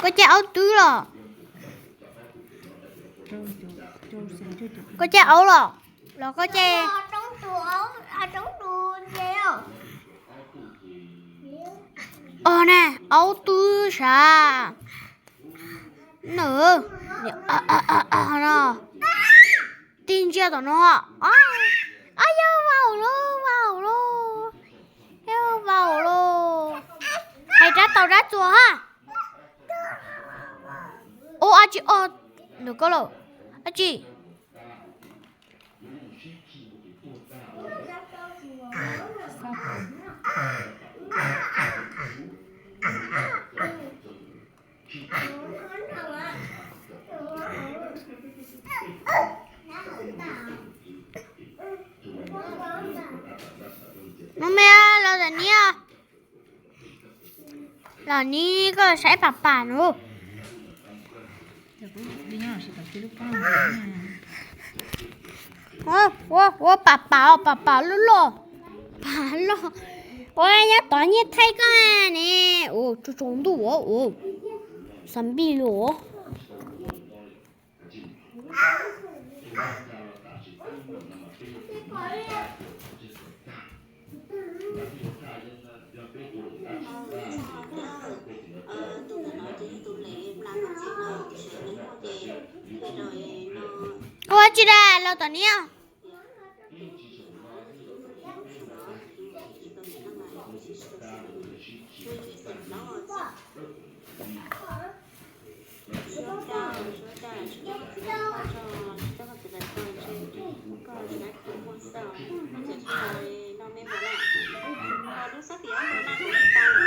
Koj caij aub twb los? Koj caij aub los? Los koj caij... Os na, aub twb sav. No, no, tig ntsia tom no. Ab, yog vau lauj, vau lauj, yog vau lauj. Hais rab taus rab txuas ha. Ua ab tsi os, nws koj lauj, ab tsi. No me los tam niam, los ni koj saib pam pam no. Ua pam pam, pam pam loj loj, pam loj. Ua nyob tod nyiaj thaij koj ne. Ua tsaus ntuj, ua, ua, xav npij lus. Ua tsi da los tom niam.